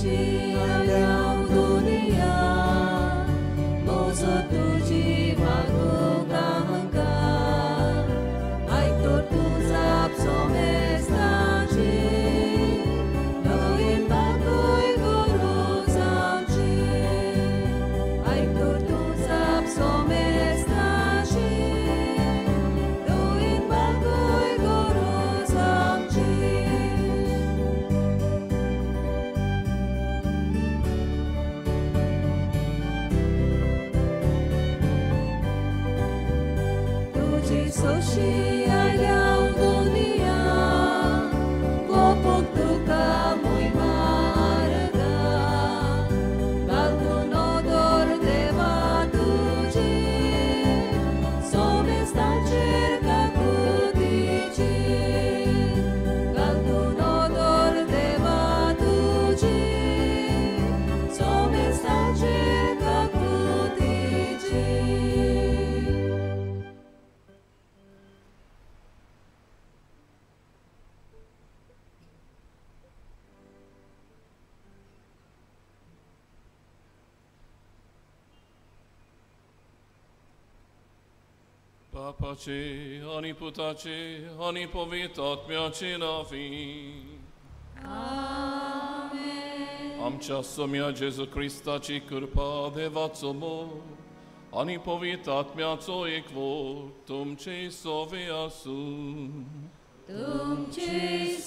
सोशियाल्या दुनिया म्हजो तुजी मागूंक अहंकार आयक तर तूं जाप सोमेस्ताची नवीन बागूय गरज आमची आयक तर तूं जाप सोमेस्ताची नवीन बागूय गरज आमची. तुजी सोशियाल्या दुनिया कोपूंक तुका मोय मार्गा घालतूं नदर देवा तुजी सोमेस्ताचेर काकुतीची घालतूं नदर देवा तुजी सोमेस्ताचेर काकुतीची. बापाचे आनी पुताचे आनी पवित्र आत्म्याचे नांवी. आमेन. आमच्या सोम्या जेजू क्रिस्ताची कृपा, देवाचो मोग आनी पवित्र आत्म्याचो एकवट तुमचे सोवे आसूं. तुमचे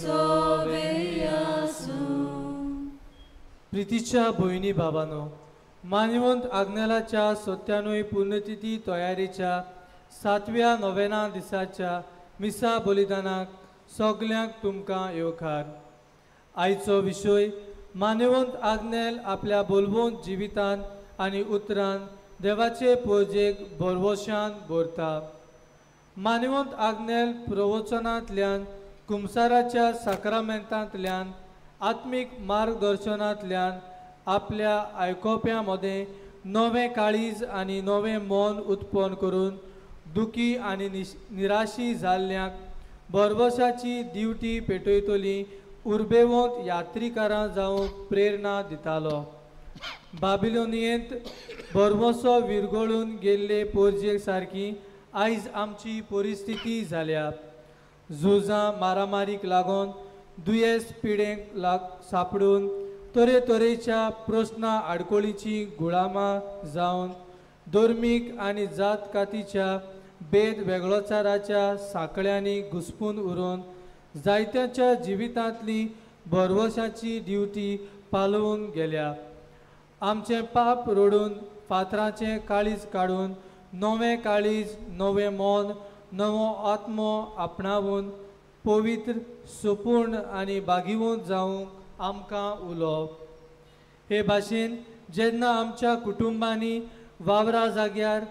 सोवे आसूं. प्रितीच्या भयणी बाबानो, मानवंत आग्नेलाच्या 97 पुण्यतिथी तयारीच्या 7व्या नोवेना दिसाच्या मिसा बलिदानाक सगल्यांक तुमकां येवकार. आयचो विशय मानवंत आग्नेल आपल्या बोलवंत जिवितान आनी उतरान देवाचे पोजेक भरवशान भरता. मानवंत आग्नेल प्रवचनांतल्यान, कुमसाराच्या साक्रामेंतांतल्यान, आत्मीक मार्गदर्शनांतल्यान आपल्या आयकोप्यां मदें नवें काळीज आनी नवें मन उत्पन्न करून दुखी आनी निराशी जाल्ल्यांक भरवशाची दिवटी पेटयतली उर्बेवंत यात्रीकारां जावंक प्रेरणा दितालो. बाबिलोनियेंत भरवसो विरगळून गेल्ले पोरजे सारकी आयज आमची परिस्थिती जाल्या. झुजां मारामारीक लागून, दुयेंस पिडेंक सापडून, तरेतरेच्या प्रस्ना आडकोळीची गुळामां जावन, धर्मीक आनी जात कातीच्या भेद वेगळोचाराच्या सांकळ्यांनी घुसपून उरून जायत्यांच्या जिवितांतली भरवशाची ड्युटी पालोवन गेल्या. आमचें पाप रडून, फातराचें काळीज काडून, नवें काळीज, नवें मन, नवो आत्मो आपणावून पवित्र, सुपूर्ण आनी भागिवंत जावंक आमकां उलोवप. हे भाशेन जेन्ना आमच्या कुटुंबांनी, वावरा जाग्यार,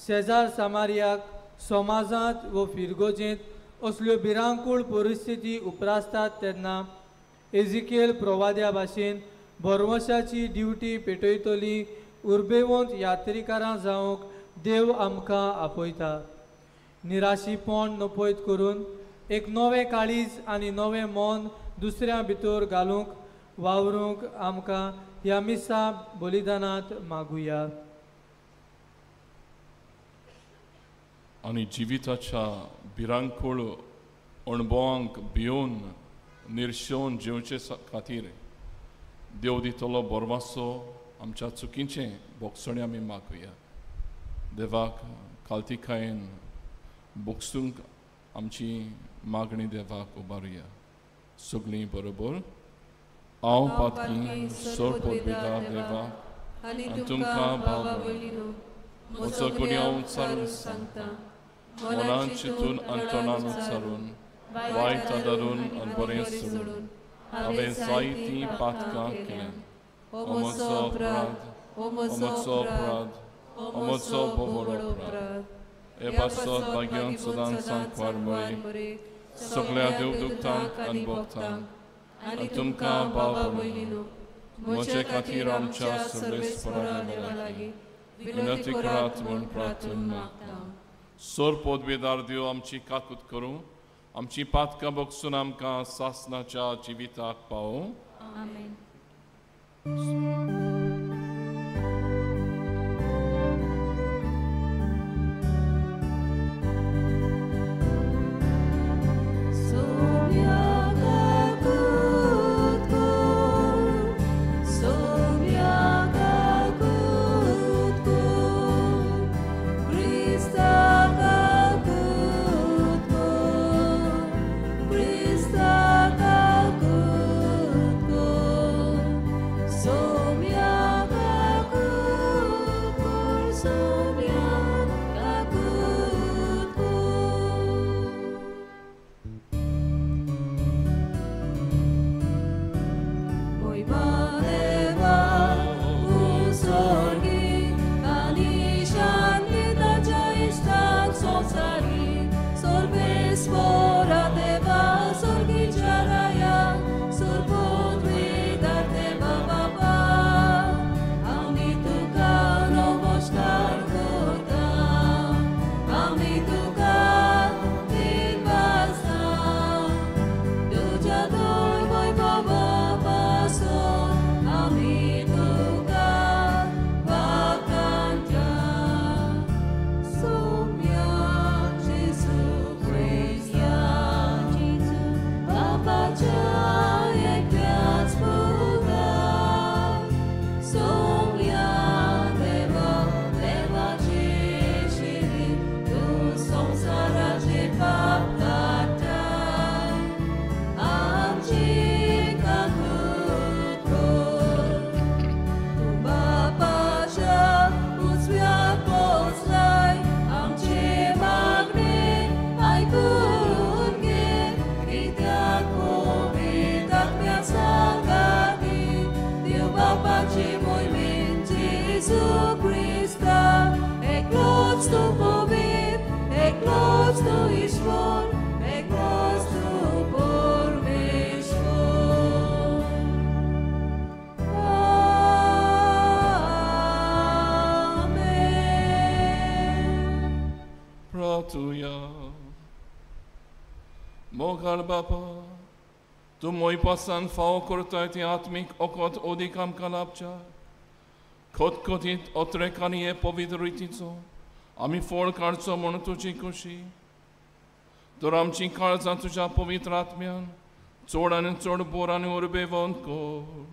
शेजार सामार्याक, समाजांत वो फिरगोजेंत असल्यो भिरांकूळ परिस्थिती उप्रासतात तेन्ना एजिकेल प्रवाद्या भाशेन भरवशाची ड्युटी पेटयतली उर्बेवंत यात्रीकारां जावंक देव आमकां आपयता. निराशीपण नपयत करून एक नवें काळीज आनी नवें मन दुसऱ्या भितर घालूंक वावरूंक आमकां ह्या मिसा बलिदानांत मागुया. आनी जिविताच्या भिरांकूळ अणभवांक भिवन निर्शेवन जिवचे खातीर देव दितलो भरवासो आमच्या चुकीचें भोगसणें आमी मागुया. देवाक कालतिकायेन भोगसूंक आमची मागणी देवाक उबारुया. सगळीं बरोबर. हांव पातकी सोड पदवेदार देवा आनी आनी तुमकां बाबा भाव भयणीनो म्हजो गुन्यांव उच्चारून सांगता, मनान चिंतून आनी तोंडान उच्चारून, वायट आदारून आनी बरें सोडून हांवें जायतीं पातकां केल्यात. हो म्हजो अपराध, हो म्हजो अपराध, हो म्हजो भोव अपराध. हे पासत भाग्यान सदांच सांकवार मरे सगळ्या देवदुखतांक आनी भक्तांक आनी तुमकां भाव भयणीनो म्हजे खातीर आमच्या सर्वेस्परा देवा लागीं विनंती करात म्हूण प्रार्थना मागता. सोर पदवेदार देव आमची काकूत करूं, आमची पातकां भोगसून आमकां सासनाच्या जिविताक पावोवं. आमेन. मोगाळ बापा, तूं मोयपासान फावो करताय ती आत्मीक ओकत ओदीक आमकां लाभच्या खतखतीत अत्रेकांनी हे पवित्र रितीचो आमी फोळ काडचो म्हूण तुजी खुशी. तर आमची काळजां तुज्या पवित्र आत्म्यान चड आनी चड बोर आनी उर्बेवंत कर.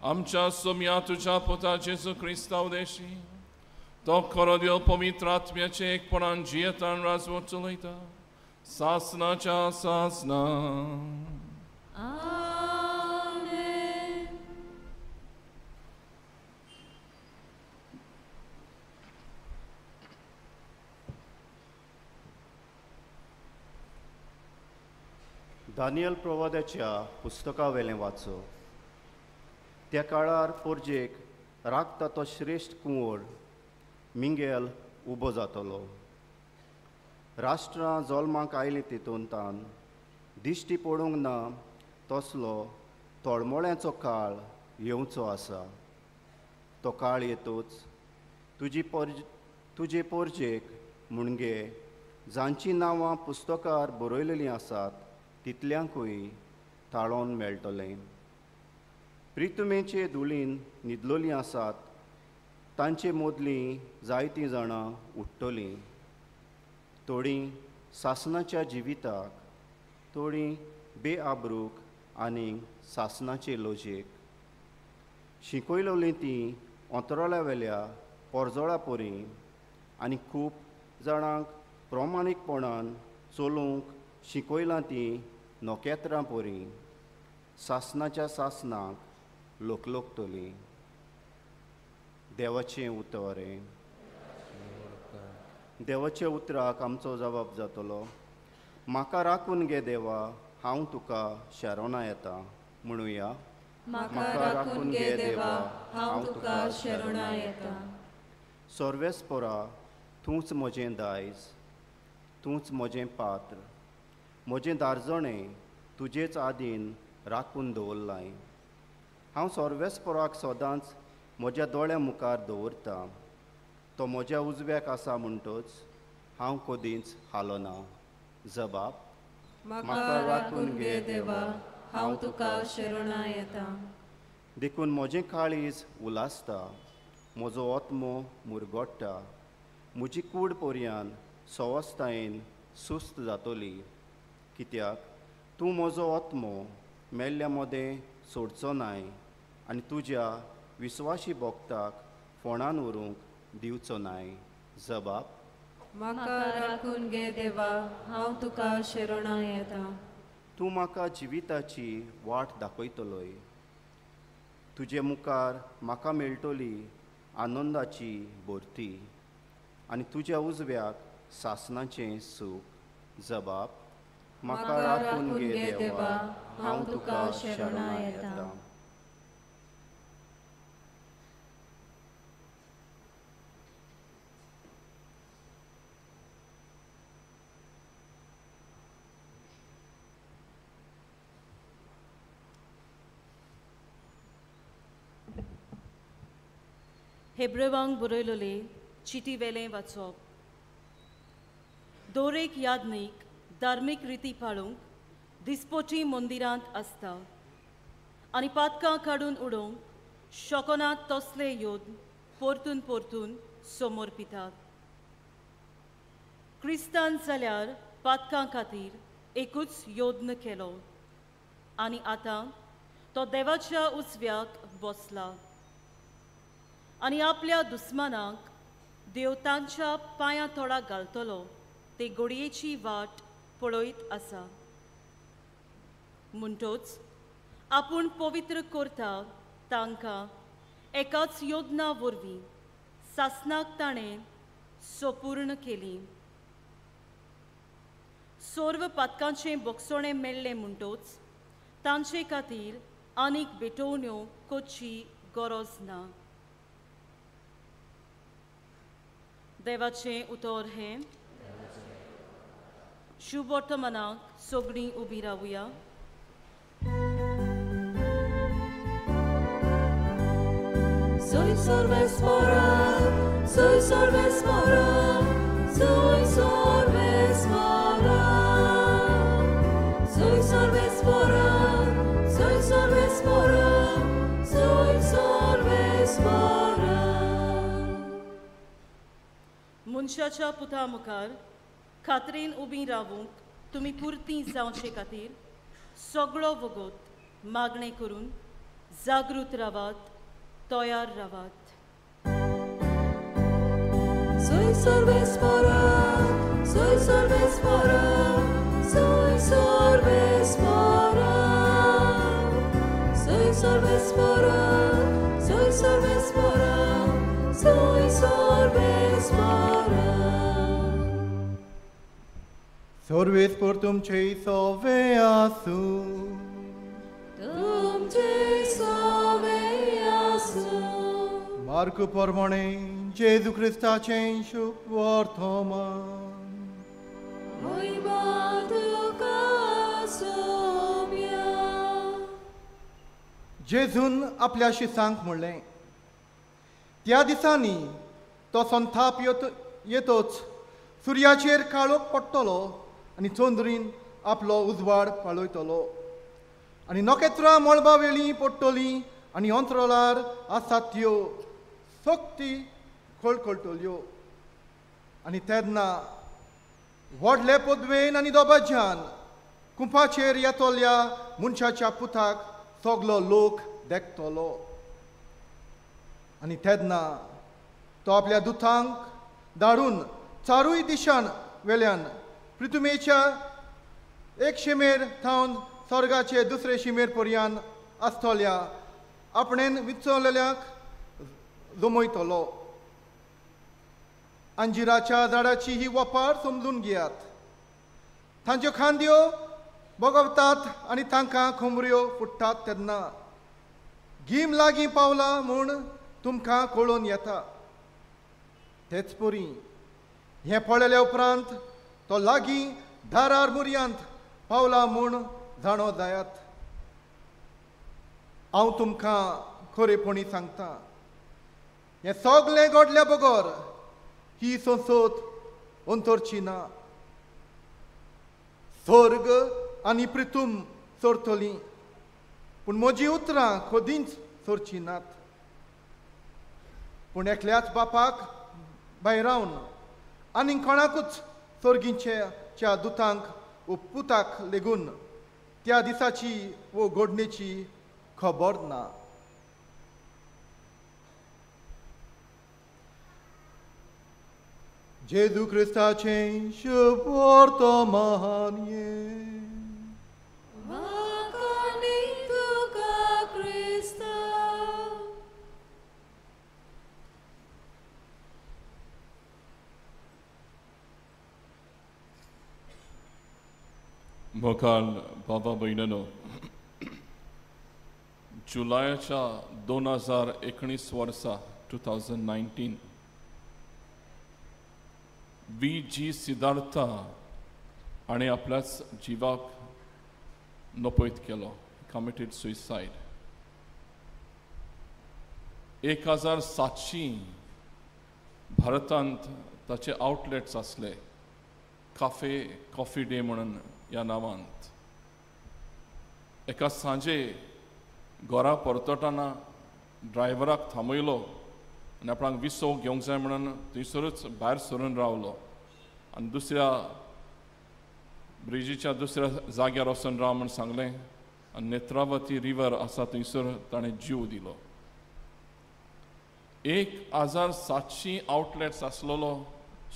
आमच्या सोम्या तुज्या पुता जेजू क्रिस्तांव देशी तो खरो देव पवित्र आत्म्याचे एकपणान जियेतान राजवट चलयता सासनाच्या सासना. आमेन. दानियल प्रवादाच्या पुस्तकावेलें वाचो. त्या काळार पोरजेक राखता तो श्रेश्ठ कुंवर मिंगेल उबो जातलो. राष्ट्रां जल्माक आयलीं तितून तान दिश्टी पडूंक ना तसलो तळमळ्याचो काळ येवचो आसा. तो काळ येतूच तुजे पोरजेक म्हणगे जांचीं नांवां पुस्तकार बरयलेलीं आसात तितल्यांकूय ताळोन मेळटलें. प्रितुमेचे धुळीन न्हिदलोलीं आसात तांचे मदलीं जायतीं जाणां उठ्ठलीं. थोडीं सासनाच्या जिविताक, थोडीं बेआबरूक आनी सासनाचे लोजेक. शिकयलोलीं तीं अंतराळ्या वेल्या पोरजोळा परी आनी खूब जाणांक प्रमाणीकपणान चलूंक शिकयलां तीं नखेत्रां परी सासनाच्या सासनाक लोकलोकतलीं. देवाचें उतर. देवाच्या उतराक आमचो जबाब जातलो. म्हाका राखून घे देवा, हांव तुका शरणा येता. म्हणुया, म्हाका राखून घे देवा, हांव तुका शरणा येता. सर्वेस्परा, तूंच म्हजें दायज, तूंच म्हजें पात्र, म्हजें दारजणें तुजेच आदीन राखून दवरलाय. हांव सर्वेस्पराक सदांच म्हज्या दोळ्या मुखार दवरता. तो म्हज्या उजव्याक आसा म्हणटच हांव कदींच हालना. जबाब, म्हाका राखून घे देवा, हांव तुका शरणा येता. देखून म्हजें काळीज उलासता, म्हजो आत्मो मुरगोट्टा, म्हजी कूड पर्यान सवस्तायेन सुस्त जातली। कित्याक तूं म्हजो आत्मो मेल्ल्या मदें सोडचो नाय आनी तुज्या विस्वाशी भक्ताक फोंडान व्हरूंक दिवचो नाय। जबाब म्हाका राखून घे देवा, हांव तुका शरणा येता। तूं म्हाका जिविताची वाट दाखयतलोय, तुजे मुखार म्हाका मेळटली आनंदाची भरती आनी तुज्या उजव्याक सासणाचें सूख। जबाब म्हाका राखून घे देवा, हांव तुका शरणा येता। हेब्रेवांक बरयलोले चिटी वेलें वाचप। दरेक यादनीक धार्मीक रिती पाळूंक दिसपोटी मंदिरांत आसता आनी पातकां काडून उडोवंक शकनात तसले योद परतून परतून समोर पितात। क्रिस्तान जाल्यार पातकां खातीर एकूच यत्न केलो आनी आतां तो देवाच्या उजव्याक बसला आनी आपल्या दुस्मानाक देव तांच्या पांयां तोडा घालतलो ते गोडयेची वाट पळयत आसा। म्हणटोच आपूण पवित्र करता तांकां एकाच योजना वरवीं सासणाक ताणें सपूर्ण केली। सर्व पातकांचें बोगसणें मेळ्ळें म्हणटोच तांचे खातीर आनीक भेटवण्यो करची गरज ना। देवाचें उतर हें। शुभ वर्तमानाक सगळीं उबी रावया। Soy sorbes mora, soy sorbes mora, soy sorbes mora, soy sorbes mora, soy sorbes mora, soy sorbes mora. मनशाच्या पुता मुखार खात्रेन उबी रावूंक तुमी पुरती जावचे खातीर सगळो वगत मागणें करून जागृत रावात, तयार रावात। Soy sorbes mora, soy sorbes mora, soy sorbes mora, soy sorbes mora, soy sorbes mora, soy sorbes mora. Sorbes por तुमचे सोवे आसू, तुमचे सोवे आसू। मार्क प्रमाणे जेजू क्रिस्ताचें शुभ वर्तमान। महिमा तुका सोम्या। जेजून आपल्या शिसांक म्हणलें, त्या दिसांनी तो संताप येतोच सुर्याचेर काळोख पडटलो आनी चंद्रीन आपलो उजवाड पाळयतलो आनी नखेत्रां मळबा वेळीं पडटलीं आनी अंतराळार आसात त्यो सक्ती खळखळटल्यो आनी तेन्ना व्हडले पदवेन आनी दबाज्यान कुंपाचेर येतल्या मनशाच्या पुताक सगलो लोक देखतलो आनी तेन्ना तो आपल्या दुतांक धाडून चारूय दिशान वेल्यान पृथ्वीच्या एक शिमेर थावन स्वर्गाचे दुसरे शिमेर पर्यान आसतल्या आपणेन विचवलेल्याक जमयतलो। अंजिराच्या झाडाची ही वपार समजून घेयात, तांच्यो खांद्यो बगवतात आनी तांकां खोमऱ्यो फुट्टात तेन्ना गीम लागीं पावला म्हूण तुमकां कळोवन येता। तेच परी हें पळयल्या उपरांत तो लागीं दारार मुर्यांत पावला म्हूण जाणो जायात। हांव तुमकां खरेपणी सांगता, हें सगळें घडल्या बगर ही संसद अंतरची ना। स्वर्ग आनी प्रितूम सोरतली, पूण म्हजी उतरां कदींच सरची नात. पूण एकल्याच बापाक भायरावन आनी कोणाकूच सर्गींच्या दुतांक वो पुताक लेगून त्या दिसाची वो घडणेची खबर ना. जेजू क्रिस्ताचें शुभ वर्तमान हें. मोगाळ बाबा भयणीनो, जुलयाच्या 2019 वर्सा 2019 वी जी सिद्धार्था हाणें आपल्याच जिवाक नपयत केलो, कमिटेड सुसायड. 1700 भारतांत ताचे आउटलेट्स आसले, काफे कॉफी डे म्हणून ह्या नांवांत. एका सांजे घरा परतताना ड्रायव्हराक थांबयलो आनी आपणाक विसव घेवंक जाय म्हणून थंयसरूच भायर सरून रावलो आनी दुसऱ्या ब्रिजीच्या दुसऱ्या जाग्यार वचून राव म्हूण सांगलें आनी नेत्रावती रिवर आसा थंयसर ताणें जीव दिलो. 1700 आउटलेट्स आसलेलो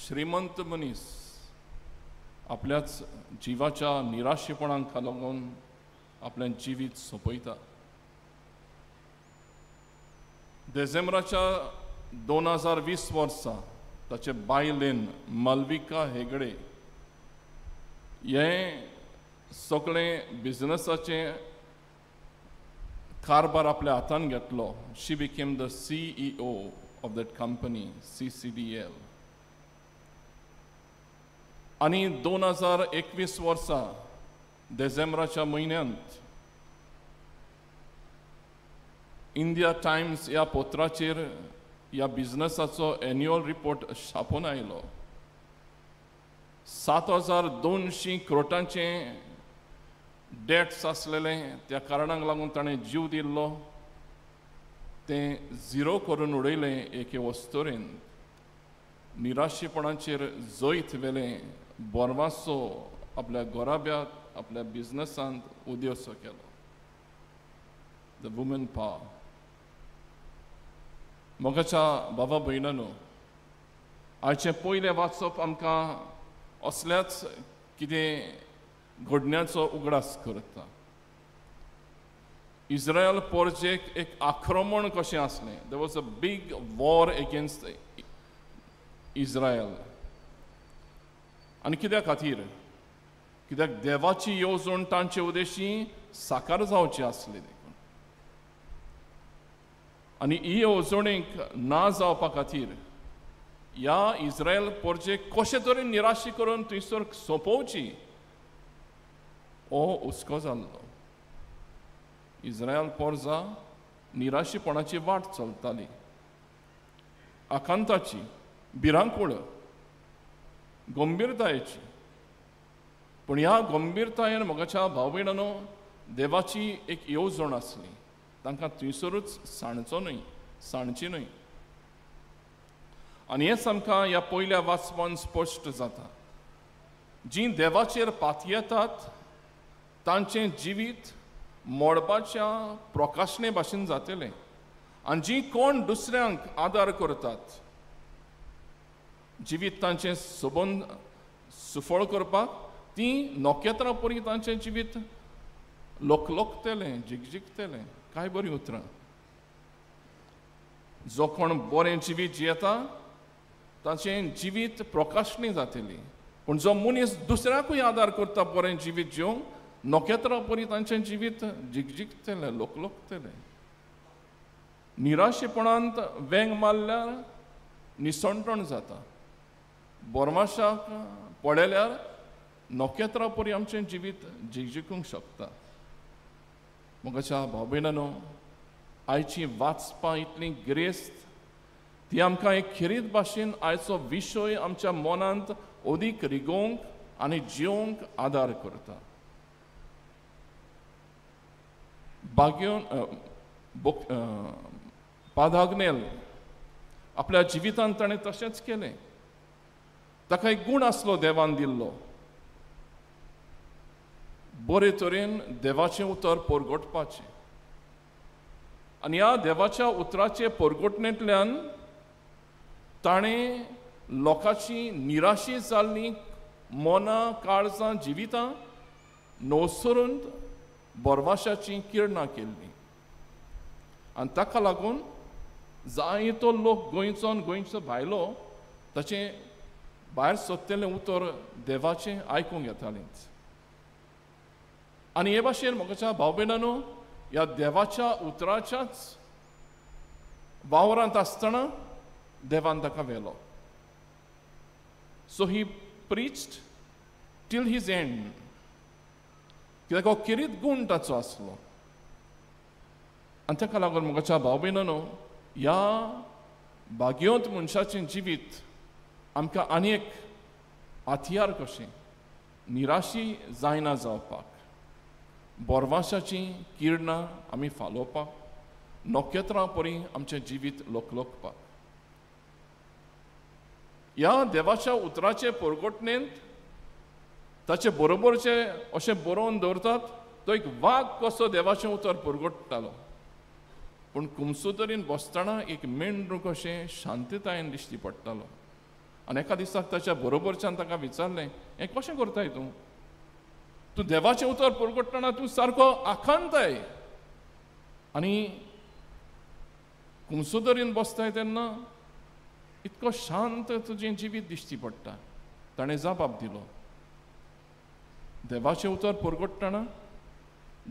श्रीमंत मनीस आपल्याच जिवाच्या निराशेपणाक लागून आपलें जिवीत सोंपयता. डिसेंबराच्या 2020 वर्सा ताचे बायलेन मालविका हेगडे हें सगळें बिजनसाचें कारभार आपल्या हातान घेतलो. She became the CEO of that company, CCDL. आनी 2021 वर्सा डिसेंबराच्या म्हयन्यांत इंडिया टायम्स ह्या पत्राचेर ह्या बिजनसाचो एन्युअल रिपोर्ट छापून आयलो. 7200 करोटांचें डेट्स आसलेलें, त्या कारणाक लागून ताणें जीव दिल्लो. तें झिरो करून उडयलें एके वस्तुरेन. निराशेपणाचेर जैत व्हेलें, बोरवासो आपल्या घराब्यांत आपल्या बिजनसांत उद्योसो केलो. The woman power. मोगाच्या बाबा भयणानो, आयचें पयलें वाचप आमकां असल्याच कितें घडण्याचो उगडास करता. इस्रायल पोरजेक एक आक्रमण कशें आसलें. There was a big war against Israel. आनी कित्या खातीर? कित्याक देवाची येवजण तांचे उद्देशी साकार जावची आसली देखून. आनी ही येवजणेक ना जावपा खातीर ह्या इस्रायल पोरजेक कशे तरेन निराशी करून थंयसर सोंपोवची हो हुस्को जाल्लो. इस्रायल पोरजा निराशीपणाची वाट चलताली, आकांताची, भिरांकूळ, गंभीरतायेची. पूण ह्या गंभीरतायेन म्हज्या भाव भयणांनो देवाची एक येवजण आसली. तांकां थंयसरूच सांडचो न्हय, सांडची न्हय. आनी हेंच आमकां ह्या पयल्या वाचपान स्पश्ट जाता. जीं देवाचेर पातयेतात तांचें जिवीत मोडपाच्या प्रकाशणे भाशेन जातलें आनी जीं कोण दुसऱ्यांक आदार करतात जिवीत तांचें सबंद सुफळ करपाक, तीं नखेत्रां परी तांचें जिवीत लोकलोकतलें, जिगजिगतलें. काय बरीं उतरां. जो कोण बरें जिवीत जियेता ताचें जिवीत प्रकाशणी जातली, पूण जो मनीस दुसऱ्याकूय आदार करता बरें जिवीत जिवंक, नखेत्रां परी तांचें जिवीत जिगजिगतलें, लोकलोकतलें. निराशेपणांत वेंग मारल्यार निसणटण जाता. बोरमाशाक पळयल्यार नखेत्रां परी आमचें जिवीत जिगजिगूंक शकता. म्हज्या भाव भयणांनो, आयची वाचपां इतलीं गिरेस्त, ती आमकां एक खेरीत भाशेन आयचो विशय आमच्या मनांत अदीक रिगोवंक आनी जिवंक आदार करता. बागेवन पादाग्नेल आपल्या जिवितांत ताणें तशेंच केलें. ताका एक गूण आसलो देवान दिल्लो, बरे तरेन देवाचें उतर परगटपाचें. आनी ह्या देवाच्या उतराचे परगटणेंतल्यान ताणें लोकांची निराशी जाल्लीं मनां, काळजां, जिवितां नवसरून बरवाशाचीं किरणां केल्लीं. आनी ताका लागून जायतो लोक गोंयचो आनी गोंयचो भायलो ताचें भायर सोदतलें उतर देवाचें आयकूंक येतालेंच. आनी हे भाशेन म्हज्या भाव भयणांनो, ह्या देवाच्या उतराच्याच वावरांत आसतना देवान ताका व्हेलो. So he preached till his end. कित्याक हो खेरीत गूण ताचो आसलो. आनी ताका लागून म्हज्या भाव भयणांनो, ह्या भाग्यवंत मनशाचें जिवीत आमकां आनी एक हत्यार कशें निराशी जायना जावपाक, बोरवाशाचीं किरणां आमी फालोवपाक, नखेत्रां परी आमचें जिवीत लोकलोकपाक. ह्या देवाच्या उतराचे परगटणेंत ताचे बरोबरचे अशें बरोवन दवरतात, तो एक वाग कसो देवाचें उतर परगटतालो, पूण कुमसुतरीन बसतना एक मेंढरू कशें शांततायेन दिश्टी पडटालो. आनी एका दिसाक ताच्या बरोबरच्यान ताका विचारलें, हें कशें करताय तूं? तूं देवाचें उतर परगटतना तूं सारको आखांताय आनी कुमसुदरीन बसताय तेन्ना इतको शांत तुजें जिवीत दिश्टी पडटा. ताणें जबाब दिलो, देवाचें उतर परगटतना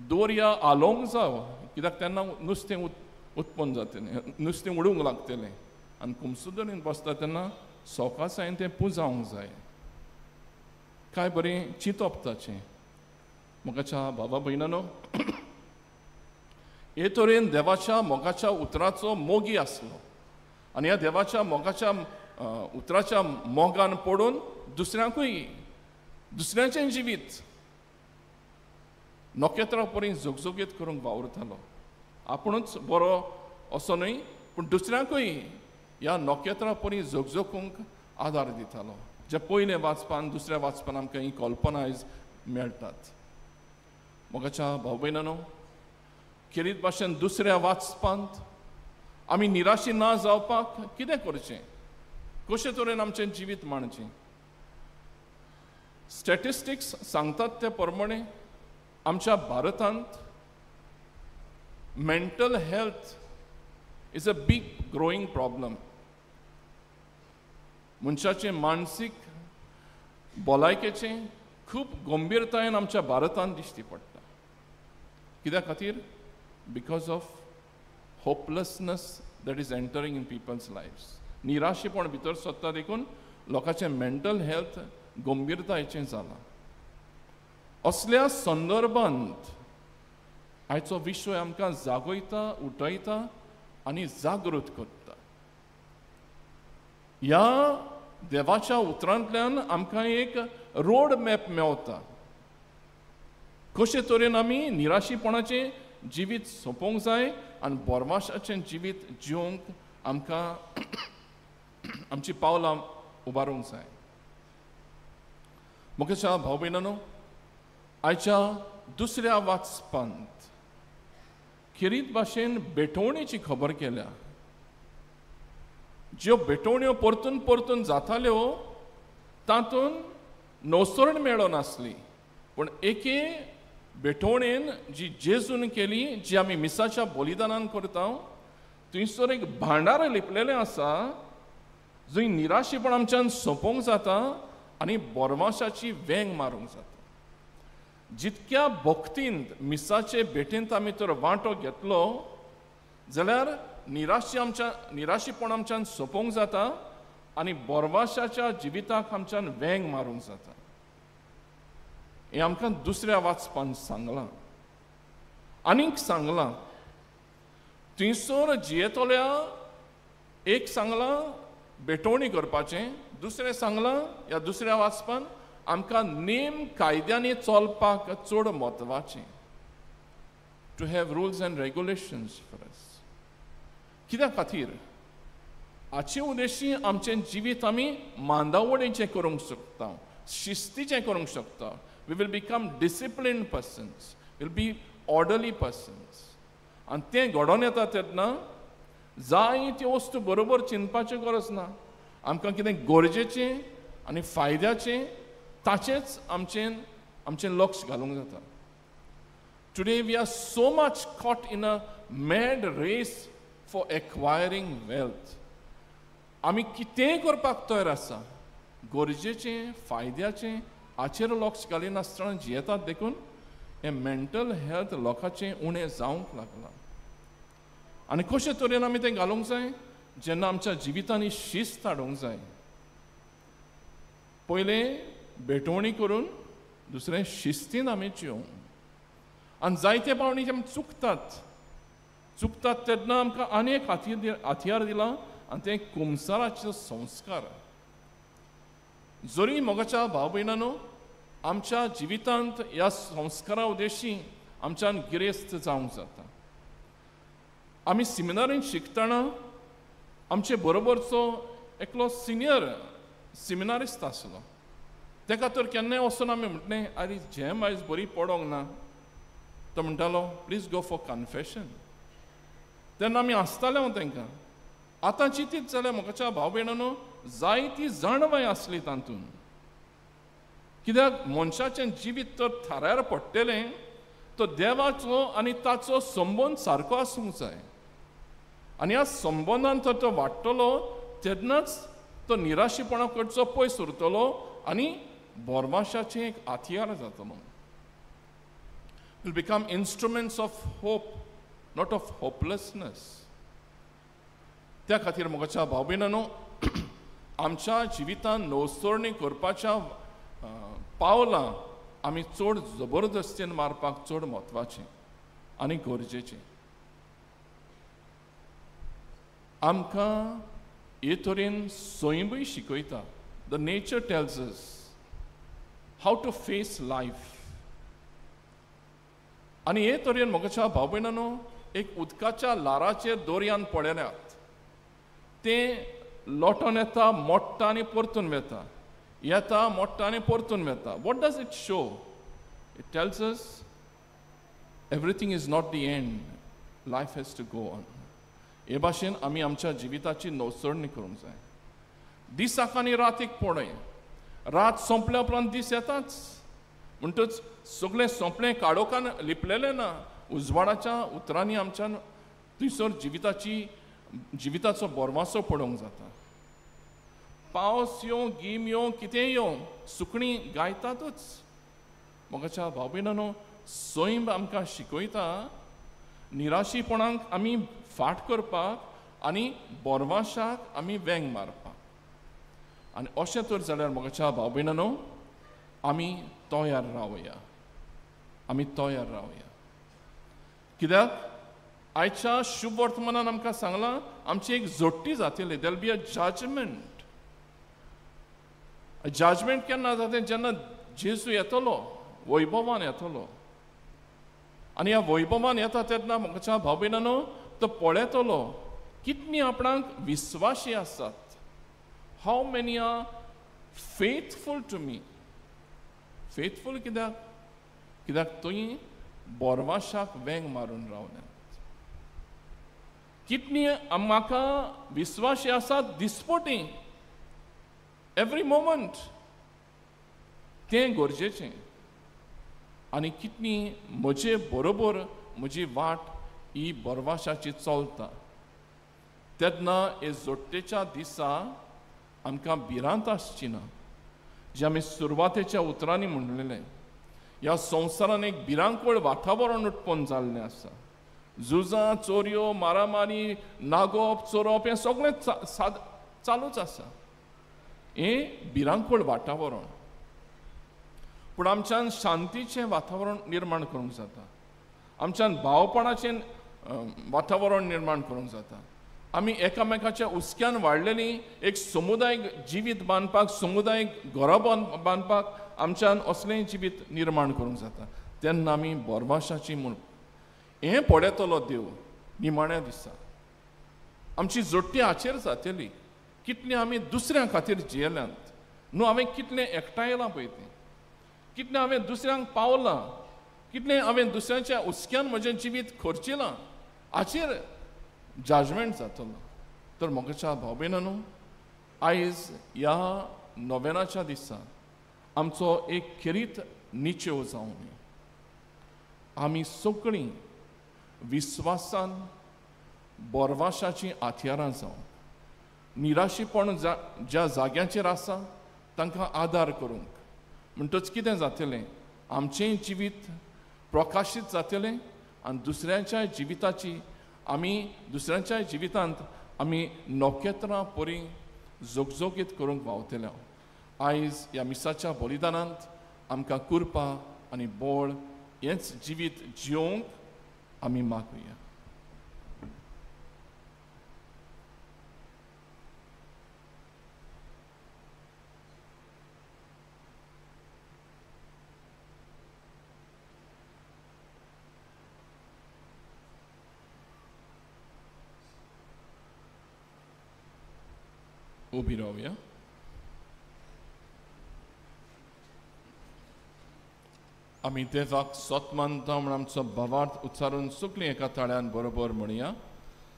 दोरया आलोवंक जाव, कित्याक तेन्ना नुस्तें उत्पन्न जातलें, नुस्तें उडूंक लागतलें. आनी कुमसुदरीन बसता तेन्ना सवकासायेन तें पुजावंक जाय. काय बरें चिंतप ताचें. मोगाच्या बाबा भयणांनो, हे तरेन देवाच्या मोगाच्या उतराचो मोगी आसलो आनी ह्या देवाच्या मोगाच्या उतराच्या मोगान पडून दुसऱ्यांकूय दुसऱ्यांचें जिवीत नखेत्रां परी झगझगीत करूंक वावुरतालो. आपुणूच बरो असो न्हय, पूण दुसऱ्यांकूय ह्या नखेत्रां परी झगझगूंक आदार दितालो. जे पयलें वाचपान दुसऱ्या वाचपान आमकां ही कल्पना आयज मेळटात. मोगाच्या भाव भयणांनो, खेरीत भाशेन दुसऱ्या वाचपांत आमी निराशी ना जावपाक कितें करचें, कशे तरेन आमचें जिवीत मांडचें? स्टॅटिस्टिक्स सांगतात ते प्रमाणे आमच्या भारतांत mental health is a big growing problem. मनशाचें मानसीक भलायकेचें खूब गंभीरतायेन आमच्या भारतांत दिश्टी पडटा. कित्या खातीर? Because of hopelessness that is entering in people's lives. निराशेपण भितर सरता देखून लोकांचें मेंटल हेल्थ गंभीरतायेचें जालां. असल्या संदर्भांत आयचो विश्व आमकां जागयता, उठयता आनी जागृत करता. ह्या देवाच्या उतरांतल्यान आमकां एक रोड मॅप मेवता, कशे तरेन आमी निराशीपणाचें जिवीत सोंपोवंक जाय आनी बोरमाशाचें जिवीत जिवंक आमकां आमची पावलां उबारूंक जाय. मुखेशा भाव भयणांनो, आयच्या दुसऱ्या वाचपांत खेरीत भाशेन भेटवणेची खबर केल्या. ज्यो भेटवण्यो परतून परतून जाताल्यो तातूंत नवसरण मेळनासली, पूण एके भेटवणेन जी जेजून केली, जी आमी मिसाच्या बलिदानान करता, थंयसर एक भांडार लिपलेलें आसा जंय निराशेपण आमच्यान सोंपोवंक जाता आनी बोरमाशाची वेंग मारूंक जाता. जितक्या भक्तीन मिसाचे भेटेंत आमी तर वांटो घेतलो जाल्यार निराशेपण आमच्यान सोंपोवंक जाता आनी बोरवाशाच्या जिविताक आमच्यान वेंग मारूंक जाता. हें आमकां दुसऱ्या वाचपान सांगलां. आनीक सांगलां, थंयसर जियेतल्या एक सांगलां भेटवणी करपाचें, दुसरें सांगलां ह्या दुसऱ्या वाचपान आमकां नेम कायद्यांनी चलपाक चड म्हत्वाचें. to have rules and regulations for us. कित्या खातीर? हाचे उद्देशी आमचें जिवीत आमी मांदावळीचें करूंक शकता, शिस्तीचें करूंक शकता. We will become disciplined persons, will be orderly persons. आनी तें घडोवन येता तेन्ना जाय त्यो वस्तू बरोबर चिंतपाची गरज ना. आमकां कितें गरजेचें आनी फायद्याचें ताचेंच आमचें लक्ष घालूंक जाता. Today we are so much caught in a mad race for acquiring wealth. आमी कितेंय करपाक तयार आसा, गरजेचें फायद्याचें हाचेर लक्ष घालिनासतना जियेतात. देखून हें मेंटल हेल्थ लोकांचें उणें जावंक लागलां. आनी कशे तरेन आमी तें घालूंक जाय? जेन्ना आमच्या जिवितांनी शिस्त हाडूंक जाय. पयलें भेटवणी करून, दुसरें शिस्तीन आमी जिवंक. आनी जायते पावणी आमी चुकतात तेन्ना आमकां आनी एक हत्यार दिलां आनी तें कुमसाराचो संस्कार. जरी मोगाच्या भाव भयणांनो आमच्या जिवितांत ह्या संस्कारा उद्देशी आमच्यान गिरेस्त जावंक जाता. आमी सिमिनारीन शिकतना आमचे बरोबरचो एकलो सिनियर सिमिनारिस्त आसलो. तेका तर केन्नाय वचून आमी म्हटलें, आरे झेम आयज बरी पडोंक ना. तो म्हणटालो, प्लीज गो फॉर कन्फेशन. तेन्ना आमी आसताले हांव तांकां. आतां चिंतीत जाल्यार म्हाका भाव भयणांनो जायती जाणवाय आसली तातूंत. कित्याक मनशाचें जिवीत तर थाऱ्यार पडटलें तो देवाचो आनी ताचो संबंद सारको आसूंक जाय. आनी ह्या संबंदान तर तो वाडटलो तेन्नाच तो निराशीपणा कडचो पयस उरतलो आनी बोरमाशाचें एक हत्यार जातलो. Will become instruments of hope, not of hopelessness. त्या खातीर म्हज्या भाव भयणांनो आमच्या जिवितांत नवसरणी करपाच्या पावलां आमी चड जबरदस्तीन मारपाक चड म्हत्वाचें आनी गरजेचें. आमकां हे तरेन सैमूय शिकयता. The nature tells us how to face life. आनी हे तरेन म्हज्या भाव भयणांनो एक उदकाच्या ल्हाराचेर दोरयान पळयल्यात, तें लोटोन येता, मोडटा आनी परतून वता, येता मोडटा आनी परतून वता. What does it show? It tells us everything is not the end, life has to go on. हे भाशेन आमी आमच्या जिविताची नवसरणी करूंक जाय. दिसाक आनी रातीक पळय, रात सोंपल्या उपरांत दीस येताच. म्हणटच सगळें सोंपलें, काळोखान लिपलेलें ना. उजवाडाच्या उतरांनी आमच्यान थंयसर जिविताचो बोरवासो पडोवंक जाता. पावस येवं, गीम येवं, कितेंय येवं, सुकणीं गायतातूच. म्हज्या भाव भयणांनो सैम आमकां शिकयता निराशीपणाक आमी फाट करपाक आनी बोरवाशाक आमी वेंग मारपाक. आनी अशें तर जाल्यार म्हज्या भाव भयणांनो आमी तयार रावया, आमी तयार रावया. कित्याक आयच्या शुभ वर्तमानान आमकां सांगलां आमची एक जोडटी जातली. There will be a judgement. Judgement केन्ना जाता? जेन्ना जेजू येतलो, वैभवान येतलो. आनी ह्या वैभवान येता तेन्ना म्हज्या भाव भयणांनो तो पळयतलो कितनी आपणाक विस्वाशी आसात. How many are faithful to me. Faithful कित्याक? कित्याक तुवें बोरवाशाक वेंग मारून रावल्यात. कितनी म्हाका विस्वाशी आसात दिसपटी, एवरी मोमंट, तें गरजेचें. आनी कितनी म्हजे बरोबर म्हजी वाट ही बोरवाशाची चलता तेन्ना हे जोडटेच्या दिसा आमकां भिरांत आसची ना. जे आमी सुरवातेच्या उतरांनी म्हणलेलें, ह्या संवसारान एक भिरांकूळ वातावरण उत्पन्न जाल्लें आसा. झुजां, चोरयो, मारामारी, नागोवप, चोरप हें सगळें चालूच आसा. हें भिरांकूळ वातावरण. पूण आमच्यान शांतीचें वातावरण निर्माण करूंक जाता. आमच्यान भावपणाचें वातावरण निर्माण करूंक जाता. आमी एकामेकाच्या हुस्क्यान वाडलेली एक समुदायीक जिवीत बांदपाक, समुदायीक घरां बांदपाक आमच्यान असलें जिवीत निर्माण करूंक जाता. तेन्ना आमी बोरवाशाची म्हूण हें पळयतलो देव निमाण्या दिसा. आमची जोडटी हाचेर जातली, कितलें आमी दुसऱ्यां खातीर जियेल्यांत न्हू, हांवें कितलें एकठांयलां पळय तें, कितलें हांवें दुसऱ्यांक पावलां, कितलें हांवें दुसऱ्यांच्या हुस्क्यान म्हजें जिवीत खर्चिलां, हाचेर जजमेंट जातलो. तर म्हज्या भाव भयणांनो, आयज ह्या नोवेनाच्या दिसा आमचो एक खेरीत निचेव जावं न्ही. आमी सगळीं विस्वासान बोरवाशाचीं हत्यारां जावं, निराशीपण ज्या जाग्यांचेर आसा तांकां आदार करूंक. म्हणटच कितें जातलें, आमचें जिवीत प्रकाशीत जातलें आनी दुसऱ्यांच्या जिविताची आमी दुसऱ्यांच्या जिवितांत आमी नखेत्रां परी जोगजोगीत करूंक पावतले. आयज ह्या मिसाच्या बलिदानांत आमकां कृपा आनी बळ हेंच जिवीत जियोवंक आमी मागुया. उबी रावया. आमी देवाक सोत मानता म्हूण आमचो भावार्थ उच्चारून सगळीं एका ताळ्यान बरोबर म्हणया.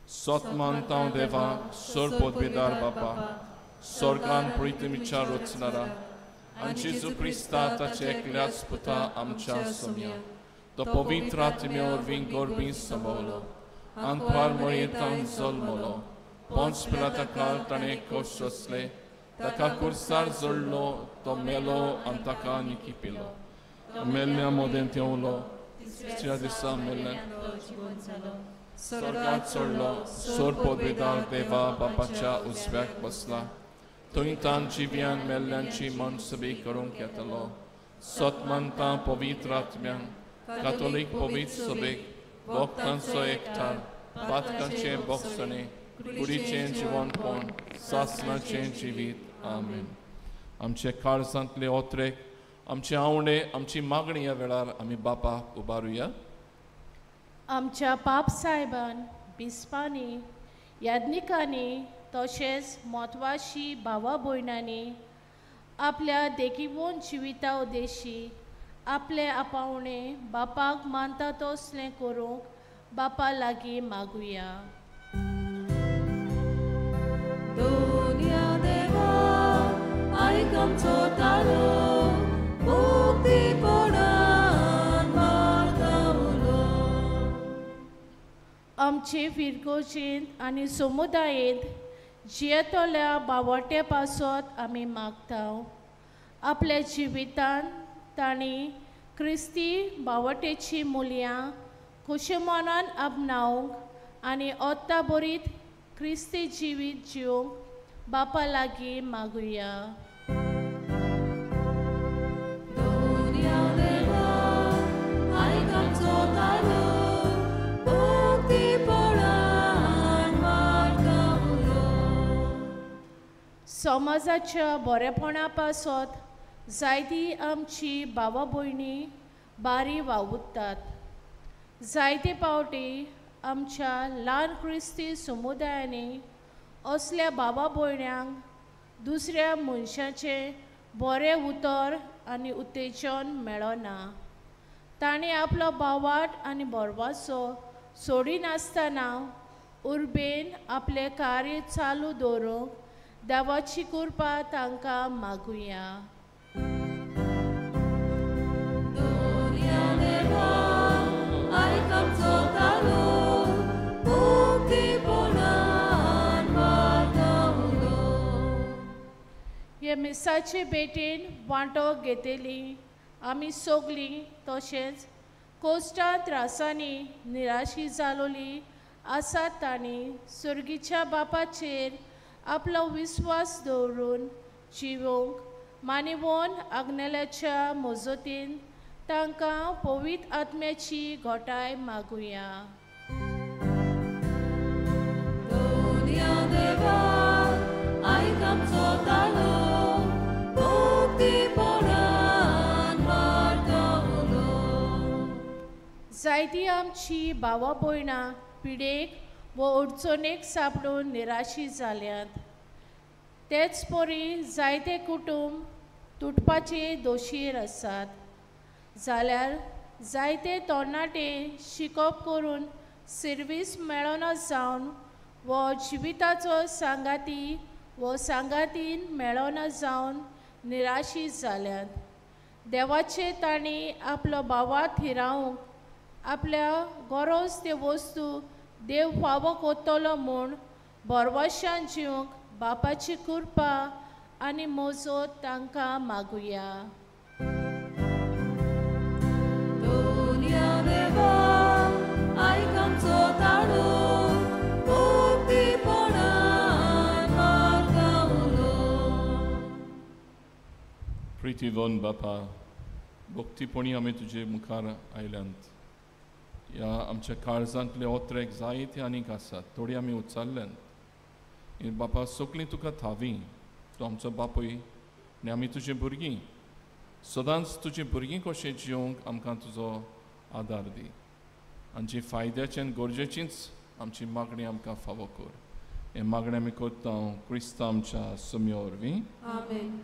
सोत मानता देवा, सोर पदवीदार बापा, स्वर्गान पृथ्वीच्या रचणारा आनी जेजू क्रिस्ता ताचे एकल्याच पुता आमच्या सोम्या, तो पवित्र आत्म्या वरवीं गर्भी संभवलो, आंकवार मरयेंतावन जल्मलो, पोंच पिलाता काळ ताणें कश्ट सोंसले, ताका कुर्सार जोडलो, तो मेलो आनी ताका निकी पिलो, मेल्ल्या मदें तेवलो, तिसऱ्या दिसा मेल्ल्या स्वर्गात चडलो, सोर पदवीदार देवा बापाच्या उजव्याक बसला, थंय तान जिव्यान मेल्ल्यांची मनसबी करूंक येतलो. सत मानता पवित्र आत्म्यांक, कातोलीक पवित्र सभेक, भक्तांचो एकठार, पातकांचें बोगसणें, कुडीचें जिवनपण, सासणाचें जिवीत. आमेन. आमचे काळजांतले ओत्रेक, आमचे आवडे, आमची मागणी ह्या वेळार आमी बापाक उबारुया. आमच्या पाप साहेबान, बिस्पांनी, याज्ञिकांनी तशेंच म्हत्वाशी भावा भयणांनी आपल्या देखीवन जिविता उद्देशी आपले आपावणे बापाक मानता तसलें करूंक बापा लागीं मागुया. दोनया देवा, आयक आमचो ताळो, मुक्तीपणान मारता उलो. आमचे फिरगोजेंत आनी समुदायेंत जियेतल्या बावट्या पासत आमी मागता. आपल्या जिवितांत तांणी क्रिस्ती बावटेची मुल्यां खुशेमनान आपणावंक आनी ओत्ता बरीत क्रिस्ती जिवीत जिवंक बापा लागीं मागुया. दोनया देवा, आयक आमचो ताळो, मुक्तीपणान मारता उलो. समाजाच्या बरेपणा पासत जायती आमची भावा भयणी बारी वावुरतात. जायते पावटी आमच्या ल्हान क्रिस्ती समुदायांनी असल्या भावा भयण्यांक दुसऱ्या मनशाचें बरें उतर आनी उत्तेजन मेळना. तांणी आपलो भावाट आनी भरवासो सोडिनासतना उर्बेन आपलें कार्य चालू दवरूंक देवाची कृपा तांकां मागुया. दोनया देवा, आयक आमचो ताळो, मुक्तीपणान मारता उलो. हे मिसाचे भेटेन वांटो घेतली आमी सगळीं तशेंच कोश्टां त्रासांनी निराशी जालोली आसात तांणी सुर्गीच्या बापाचेर आपलो विस्वास दवरून जिवोवंक मानिवोन आग्नेल्याच्या मजतीन तांकां पवित्र आत्म्याची घटाय मागुया. दोनया देवा, आयक आमचो ताळो, मुक्तीपणान मारता उलो. जायतीं आमची भावा भयणां पिडेक वो अडचणेक सांपडून निराशी जाल्यात. तेच परी जायते कुटुंब तुटपाचे दोशीर आसात, जाल्यार जायते तरणाटे शिकप करून सिर्वीस मेळना जावन वो जिविताचो सांगाती वो सांगातीन मेळना जावन निराशी जाल्यात. देवाचे तांणी आपलो भावा थिरावंक आपल्या गरज त्यो वस्तू देव फावो कोत्तलो म्हूण भरवशान जिवंक बापाची कृपा आनी मोजो तांकां मागुया. प्रितीवन बापा, भक्तीपणी आमी तुजे मुखार आयल्यांत. ह्या आमच्या काळजांतले ओत्रेक जायते आनीक आसात, थोडी आमी उच्चारल्यांत. बापा सगळीं तुका थावी, तूं आमचो बापूय आनी आमी तुजी भुरगीं. सदांच तुजी भुरगीं कशें जिवंक आमकां तुजो आदार दी आनी जी फायद्याची आनी गरजेचीच आमची मागणी आमकां फावो कर. हें मागणें आमी करता क्रिस्तांव आमच्या सुम्यो वरवीं. आमेन.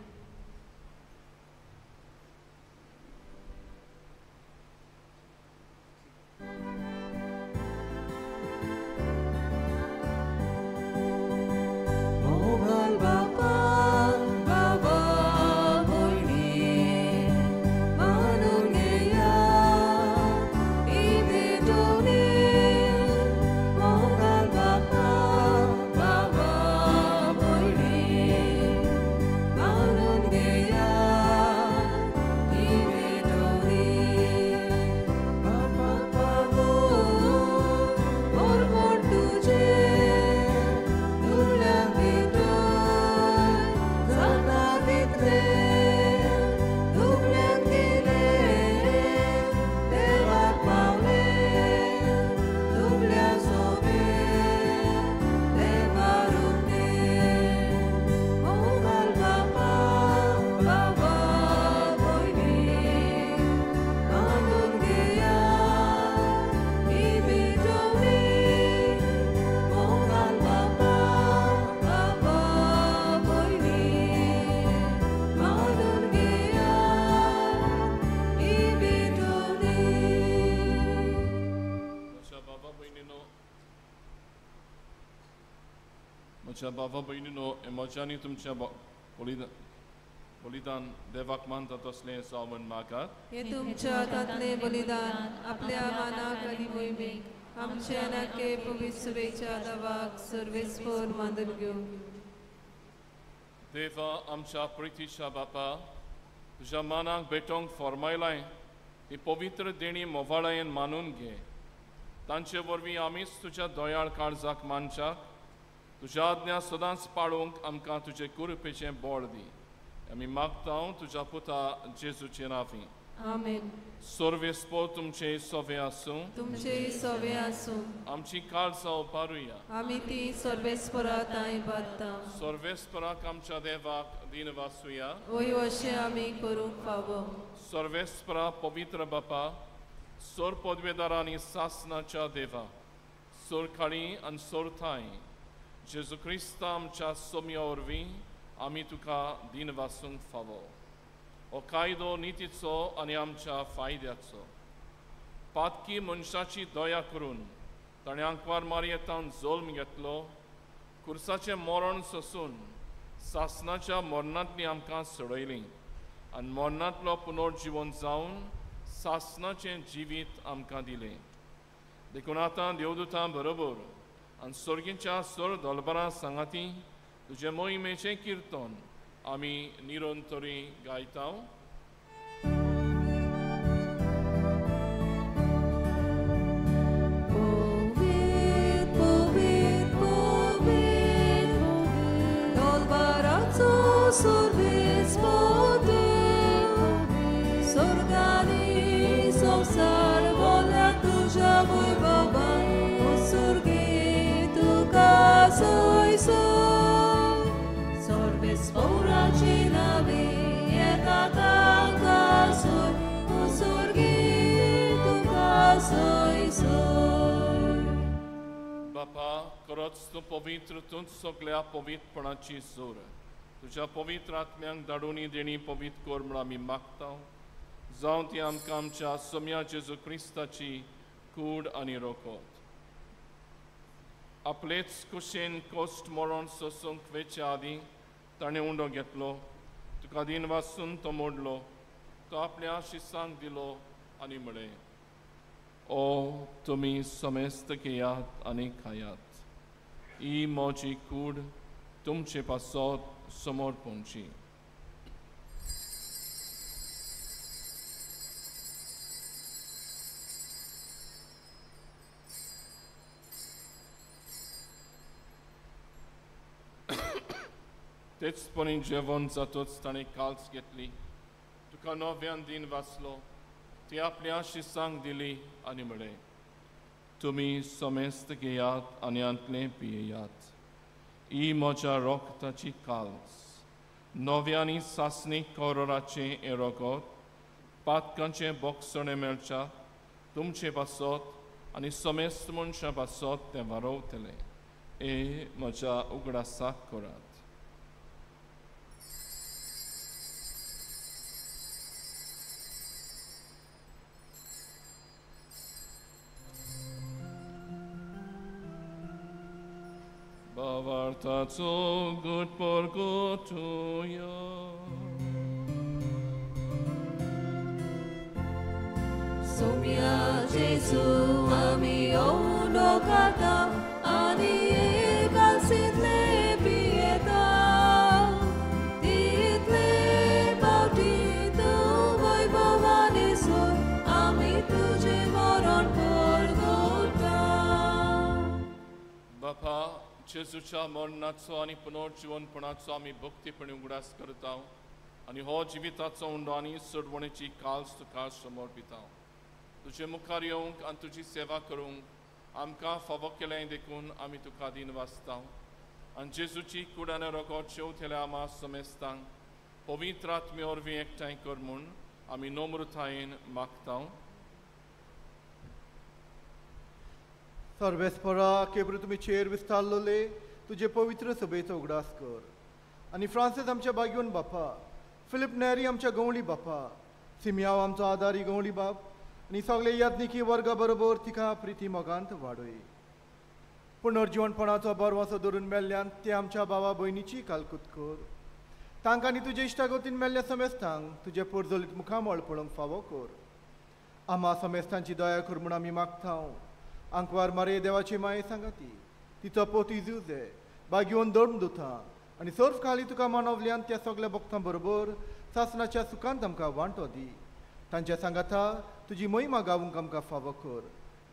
म्हज्या बाबा भयणीनो, म्हज्यानी तुमच्या बलिदान देवाक मानता तसलें जावन मागात. हे तुमच्या हातांतलें बलिदान आपल्या मानाक आनी मोहिमेक आमच्या नाके पवित्र देवाक सर्वेस्पर मानून घेवं. देवा आमच्या प्रितीच्या बापा, तुज्या मानाक भेटोवंक फॉर्मायलाय ही पवित्र देणी मोवाळायेन मानून घे. तांचे वरवीं आमीच तुज्या दयाळ काळजाक मानच्याक तुज्या आज्ञा सदांच पाळूंक आमकां तुजे कृपेचें बळ दी. आमी मागता तुज्या पुता जेजूचे नांवी. आमेन. सर्वेस्पर तुमचे सवे आसूं. तुमचे सवे आसूं. आमची काळजां उपारुया. आमी ती सर्वेस्परा तांय बादता. सर्वेस्पराक आमच्या देवाक दिन वासुया. वय अशें आमी करूंक फावो. सर्वेस्परा पवित्र बापा, सोर पदवेदार आनी सासनाच्या देवा, सोरखाळी आनी सोरथाय जेजू क्रिस्ता आमच्या सोम्या वरवीं आमी तुका दिन वासूंक फावो. हो कायदो नितीचो आनी आमच्या फायद्याचो. पातकी मनशाची दया करून ताणें आंकवार मारयेतान जल्म घेतलो, कुर्साचें मरण सोसून सासनाच्या मरणांतली आमकां सोडयली आनी मरणांतलो पुनर्जिवन जावन सासनाचें जिवीत आमकां दिलें. देखून आतां देवदूतां बरोबर आनी सर्गीच्या सर दलबरां सांगाती तुजे मोहिमेचें किर्तन आमी निरंतरी गायता. Sorbes ora cinavi, e खरोच तूं पवित्र, तूंच सगल्या पवित्रपणाची जोर. तुज्या पवित्र आत्म्यांक धाडून देणी पवित्र कर म्हूण आमी मागता. जावं ती आमकां आमच्या सोम्या जेजू क्रिस्ताची कूड आनी रोकोत. आपलेच कुशेन कोश्ट मरण सोसूंक वेचे आदीं ताणें उंडो घेतलो, तुका दिन वासून तो मोडलो, तो आपल्या शिसांक दिलो आनी म्हळें, ओ तुमी समेस्त घेयात आनी खायात, ही म्हजी कूड तुमचे पासत समोर पोंची. तेच परी जेवण जातच ताणें काल्स घेतली, तुका नव्यान दिन वाचलो, ती आपल्या शिसांक दिली आनी म्हळें, तुमी समेस्त घेयात आनी आंतलें पियेयात, ही म्हज्या रोगताची काल्स, नव्या आनी सासणीक करोराचें हें रोगत पातकांचें बोगसणें मेळच्या तुमचे पासत आनी समेस्त मनशां पासत तें वारोवतलें. हे म्हज्या उगडासाक करात. भावार्थाचो गुट परगटुया. सोम्या जेजू आमी उंडो खाता आनी एकासितले पियेता, तितले पावटी तूं वैभवान सोड आमी तुजें मरण परगटा. बापा, जेजूच्या मरणाचो आनी पुनर्जिवनपणाचो आमी भक्तीपणी उगडास करता आनी हो जिविताचो उंडो आनी सोडवणेची काल्स तुका समर्पिता. तुजे मुखार येवंक आनी तुजी सेवा करूंक आमकां फावो केलें देखून आमी तुका दिन वाचता. आनी जेजूची कूड आनी रोगत शेवतेल्या आमा समेस्तांक पवित्र आत्मे वरवीं एकठांय कर म्हूण आमी नम्रतायेन मागता. सर्वेस्परा केब्रू तुमी चेर विस्तारलोले तुजे पवित्र सभेचो उगडास कर आनी फ्रांसीस आमच्या बागयोन बापा, फिलीप नेरी आमच्या गवळी बापा, सिमियाव आमचो आदारी गवळी बाप आनी सगळे याज्ञिकी वर्गा बरोबर तिका प्रिती मोगांत वाडय. पुनर्जिवनपणाचो बरवासो धरून मेल्ल्यान ते आमच्या बाबा भयणीची कालकूत कर. तांकां आनी तुजे इश्टागतीन मेल्ल्या समेस्तांक तुजें पोरजोलीत मुखामळ पळोवंक फावो कर. आमा समेस्तांची दया कर म्हूण आमी मागता. आंकवार मारे देवाची माये सांगाती तिचो पोत इजुजे बागयोन दोन दुथा आनी सर्व खाली तुका मानवल्यान त्या सगल्या भक्तां बरोबर सासणाच्या सुखांत आमकां वांटो दी. तांच्या सांगाता तुजी महिमा गावूंक आमकां फावो कर.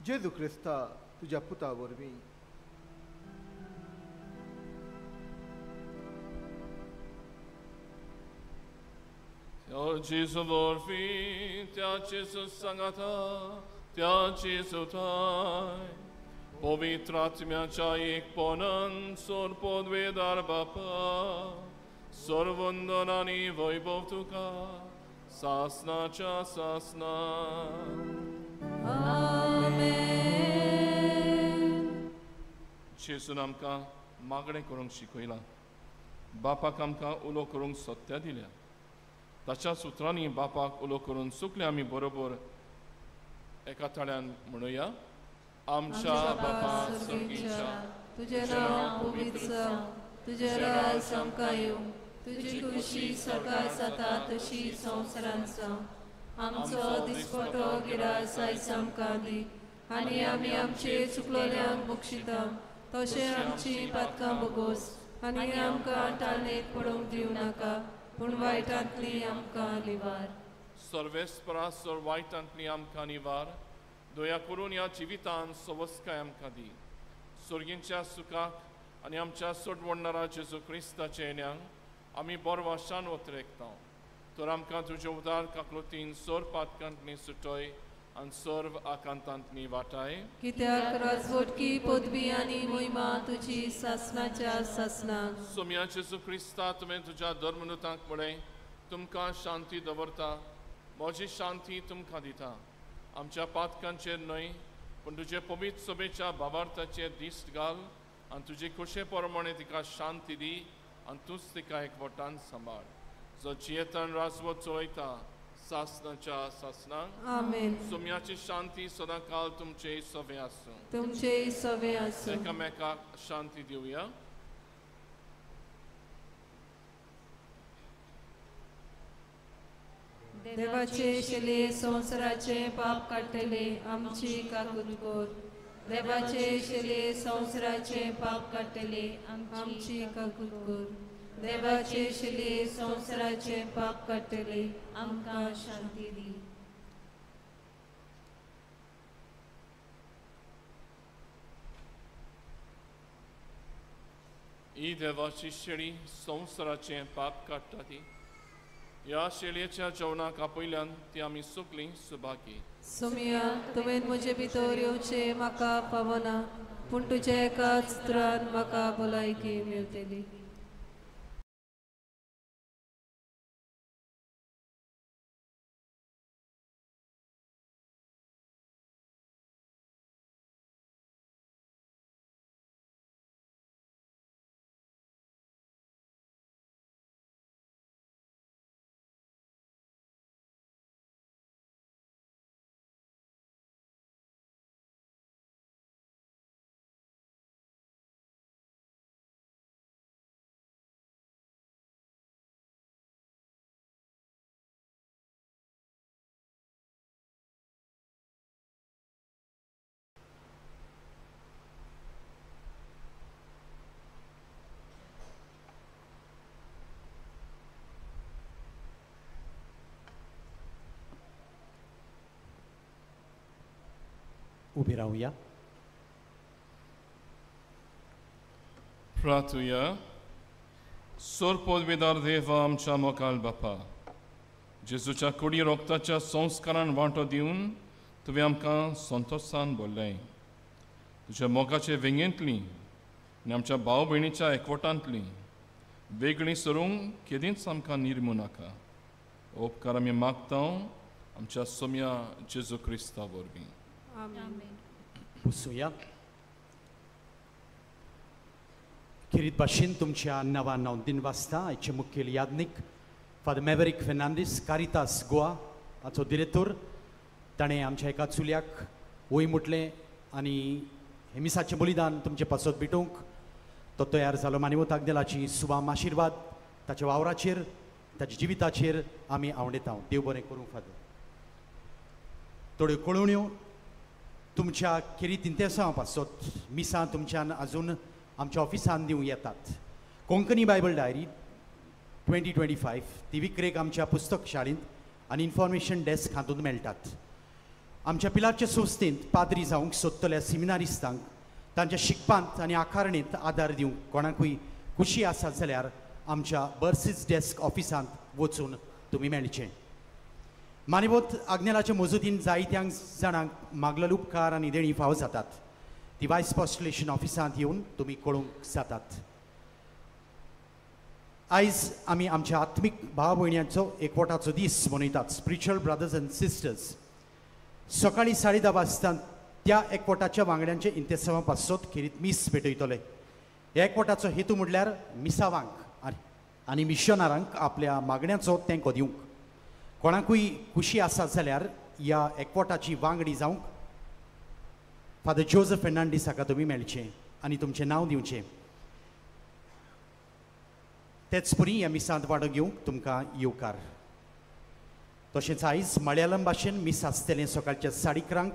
जेजू क्रिस्ता तुज्या पुता वरवीं. त्या जेजू वरवीं, त्या जेजू सांगाता, त्या जेजूताय पवित्र आत्म्याच्या एकपणान सोर पदवेदार बापा, सर्वंदन आनी वैभव तुका सासनाच्या सासना. आमेन. जेजून आमकां मागणें करूंक शिकयलां, बापाक आमकां उलो करूंक सत्या दिल्या. ताच्या सुत्रांनी बापाक उलो करून चुकले आमी बरोबर एका ताळ्यान म्हणुया. आमच्या बापा स्वर्गीच्या, तुजें नांव पवित्र जावं, तुजें राज आमकां येवं, तुजी खुशी स्वर्गार जाता तशी संवसारांत जावं. आमचो दिसपटो गिरास आयज आमकां दी आनी आमी आमचे चुकलोल्यांक बक्षिता तशें आमची पातकां बोगोस आनी आमकां टाळणेंत पडोवंक दिवं नाका, पूण वायटांतली आमकां निवार. सर्वेस्परा सर वायटांतली आमकां निवार. दया करून ह्या जिवितान सवस्काय आमकां दी. स्वर्गींच्या सुखाक आनी आमच्या सोडवणणारा जेजू क्रिस्ताच्या येण्याक आमी बरो आशान वतरेकता. तर आमकां तुजे उदार काकलुतीन सोर पातकांतली सुटय आनी सर्व आकांतांतली वाटाय. कित्याक राजवटकी पदवी आनी महिमा तुजी सासणाच्या सासणाक. सोम्या जेजू क्रिस्ता, तुवें तुज्या धर्मदूतांक म्हळें, तुमकां शांती दवरता, म्हजी शांती तुमकां दिता. आमच्या पातकांचेर न्हय पूण तुजे पवित्र सभेच्या भावार्थाचेर दिश्ट घाल आनी तुजे खोशे प्रमाणे तिका शांती दी आनी तूंच तिका एकवटान सांबाळ जो जियेतान राजवट चलयता सासनाच्या सासनाक। आमेन। सोम्याची शांती सदांकाल तुमचे सवे आसूं। तुमचे सवे आसूं। एकामेकाक शांती दिवया। देवाचे शिले संवसाराचे पाप काडटले आमची काकूत कर। देवाचे शिले संवसाराचे पाप काडटले आमची काकूत कर। देवाचे शिले संवसाराचे पाप काडटले आमकां शांती दी। ही देवाची शेळी संवसाराचे पाप काडटा ती ह्या शेळयेच्या जेवणाक आपयल्यान ती आमी सगळीं सुभागी। सोमिया तुवें म्हजे भितर येवचें म्हाका पावना पूण तुज्या एकाच उतरान म्हाका भलायकी मेळटली। उभी राहूया। प्रार्थुया। सोरपोदवेदार देवा आमच्या मोकाल बापा जेजूच्या कुडी रोगताच्या संस्कारान वांटो दिवन तुवें आमकां संतोशान बोल्लें। तुज्या मोगाचे वेंगेंतली आनी आमच्या भाव भयणीच्या एकवटांतली वेगळी सरूंक केदींच आमकां निर्मू नाका। उपकार आमी मागता आमच्या सोम्या जेजू क्रिस्ता वरवीं। पुसूया। खेरीत भाशेन तुमच्या नांवान हांव दिन वाचता। आयचे मुखेल याज्ञीक फादर मॅवरीक फेर्नांडीस कारितास गोवा हाचो दिरेतोर ताणें आमच्या एका चुल्याक वय म्हटलें आनी हें मिसाचें बलिदान तुमचे पासत भेटोवंक तो तयार जालो। मानिवत आग्नेलाची सुबाम आशिर्वाद ताच्या वावराचेर ताच्या जिविताचेर आमी आवडेता। देव बरें करूं फादर। थोड्यो कळोवण्यो तुमच्या खेरीत इंतेसांव पासत मिसां तुमच्यान अजून आमच्या ऑफिसान दिवं येतात। कोंकणी बायबल डायरी 2025 ती विक्रेक आमच्या पुस्तक शाळेंत आनी इन्फॉर्मेशन डेस्क हातूंत मेळटात। आमच्या पिलारचे संस्थेंत पाद्री जावंक सोदतल्या सिमिनारिस्तांक तांच्या शिकपांत आनी आकारणेंत आदार दिवंक कोणाकूय खुशी आसा जाल्यार आमच्या बर्सीस डेस्क ऑफिसांत वचून तुमी मेळचें। मानिवत आग्नेलाचे मजुदीन जायत्या जाणांक मागलेले उपकार आनी देणी फाव जातात ती वायस पॉस्टुलेशन ऑफिसांत येवन तुमी कळोवंक जातात। आयज आमी आमच्या आत्मीक भाव भयण्यांचो एकवटाचो दीस मनयतात, स्पिरिच्युअल ब्रदर्स अँड सिस्टर्स। सकाळीं 10:30 वाजता त्या एकवटाच्या वांगड्यांचे इंतेसांवा पासत खेरीत मीस भेटयतले। ह्या एकवटाचो हेतू म्हणल्यार मिसावांक आनी मिशनारांक आपल्या मागण्यांचो तेंको दिवंक। कोणाकूय खुशी आसा जाल्यार ह्या एकवटाची वांगडी जावंक फादर जोजफ फेर्नांडीस हाका तुमी मेळचें आनी तुमचें नांव दिवचें। तेच परी ह्या मिसांत वांटो घेवंक तुमकां येवकार। तशेंच आयज मलयाळम भाशेन मीस आसतलें सकाळच्या 11:30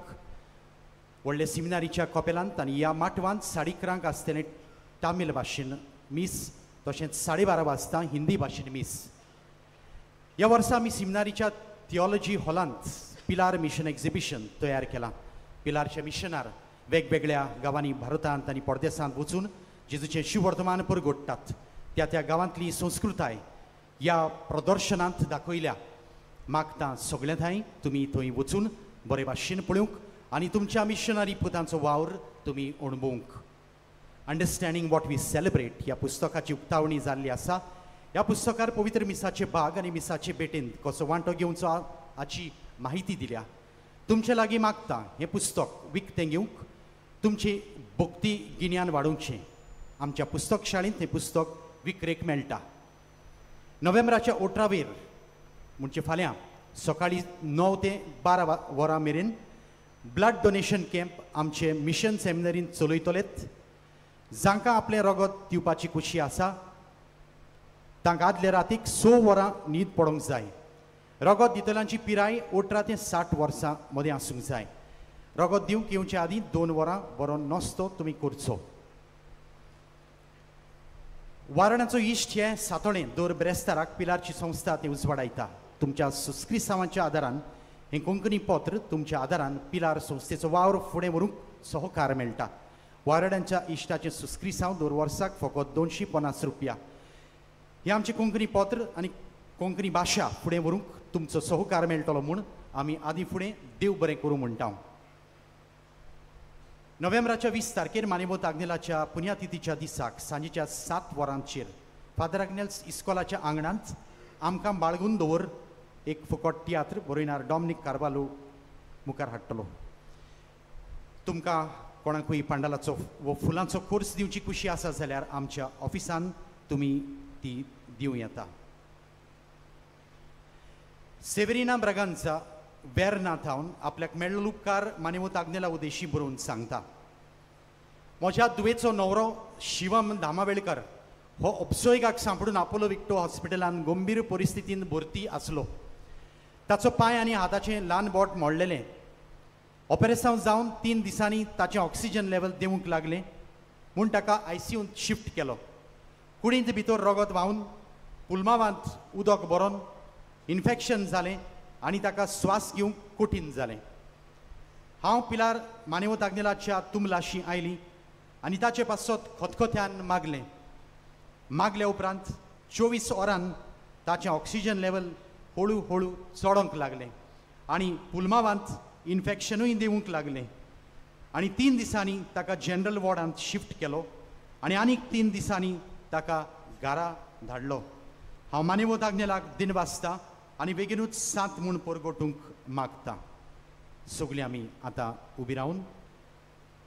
व्हडले सिमिनारीच्या कॉपेलांत आनी ह्या माटवांत 11:30 आसतलें तामील भाशेन मीस, तशेंच 12:30 वाजता हिंदी भाशेन मीस। ह्या वर्सा आमी सिमिनारीच्या थियोलॉजी हॉलांत पिलार मिशन एक्झिबिशन तयार केलां। पिलारच्या मिशनार वेगवेगळ्या गांवांनी भारतांत आनी परदेसांत वचून जेजूचें शिववर्तमान परगोडटात। त्या त्या गांवांतली संस्कृताय ह्या प्रदर्शनांत दाखयल्या। मागता सगळ्या थंय तुमी थंय वचून बरे भाशेन पळोवंक आनी तुमच्या मिशनरी पुतांचो वावर तुमी अणभवंक। अंडरस्टँडींग what we celebrate ह्या पुस्तकाची उक्तावणी जाल्ली आसा। ह्या पुस्तकार पवित्र मिसाचे भाग आनी मिसाचे भेटेंत कसो वांटो घेवचो हाची माहिती दिल्या। तुमचे लागीं मागता हें पुस्तक विकतें घेवंक तुमची भक्ती गिन्यान वाडोवचें। आमच्या पुस्तक शाळेंत हें पुस्तक विक्रेक मेळटा. नोव्हेंबराच्या 18वेर म्हणजे फाल्यां सकाळीं 9 ते 12 वरां मेरेन ब्लड डोनेशन कॅम्प आमचे मिशन सेमिनरीन चलयतलेत. जांकां आपलें रगत दिवपाची खुशी आसा तांकां आदले रातीक 6 वरां न्हीद पडोंक जाय. रगत दितल्यांची पिराय 18 ते 60 वर्सां मदीं आसूंक जाय. रगत दिवंक येवचे आदीं 2 वरां बरो नस्तो तुमी करचो. वारणाचो इश्ट हे सातोळें दर ब्रेस्ताराक पिलारची संस्था ती उजवाडायता. तुमच्या सुस्क्रिसांवाच्या आदारान हें कोंकणी पत्र तुमच्या आदारान पिलार संस्थेचो वावर फुडें व्हरूंक सहकार मेळटा. वारड्यांच्या इश्टाचें सुस्क्रिसांव दर वर्साक फकत 250 रुपया. हें आमचें कोंकणी पत्र आनी कोंकणी भाशा फुडें व्हरूंक तुमचो सहकार मेळटलो म्हूण आमी आदीं फुडें देव बरें करूं म्हणटा. नोव्हेंबराच्या 20 तारखेर मानेवत आग्नेलाच्या पुण्यतिथीच्या दिसाक सांजेच्या 7 वरांचेर फादर आग्नेल्स इस्कॉलाच्या आंगणांत आमकां बाळगून दवर एक फुकट तियात्र बरोयणार डॉमनीक कार्वालो मुखार हाडटलो. तुमकां कोणाकूय पांडालाचो वो फुलांचो कोर्स दिवची खुशी आसा जाल्यार आमच्या ऑफिसान तुमी ती दिवं येता. सेवेरिना ब्रागांचा वेर्ना थावन आपल्याक मेळ्ळो उपकार मानेवत आग्नेला उदेशी बरोवन सांगता. म्हज्या दुवेचो न्हवरो शिवम दामावेळकर हो उपसोयगाक सांपडून आपोलो विक्टो हॉस्पिटलान गंभीर परिस्थितीन भरती आसलो. ताचो पांय आनी हाताचें ल्हान बोट मोडलेलें. ऑपरेसांव जावन 3 दिसांनी ताचें ऑक्सिजन लेवल देंवूंक लागलें म्हूण ताका आयसीयूंत शिफ्ट केलो. कुडींत भितर रगत व्हांवन पुलमावांत उदक भरोन इन्फेक्शन जालें आनी ताका स्वास घेवंक कठीण जालें. हांव पिलार मानेवत आग्नेलाच्या तुमलाशी आयली आनी ताचे पासत खतखत्यान मागलें. मागल्या उपरांत 24 वरान ताचें ऑक्सिजन लेवल हळू हळू चडोंक लागलें आनी पुलमावांत इन्फेक्शनूय देंवूंक लागलें. आनी 3 दिसांनी ताका जनरल वॉर्डांत शिफ्ट केलो आनी आनीक 3 दिसांनी ताका घरा धाडलो. हांव मानेवत आग्नेलाक दिनवासता आनी बेगीनूच 7 म्हूण परगटूंक मागता. सगळीं आमी आतां उबी रावन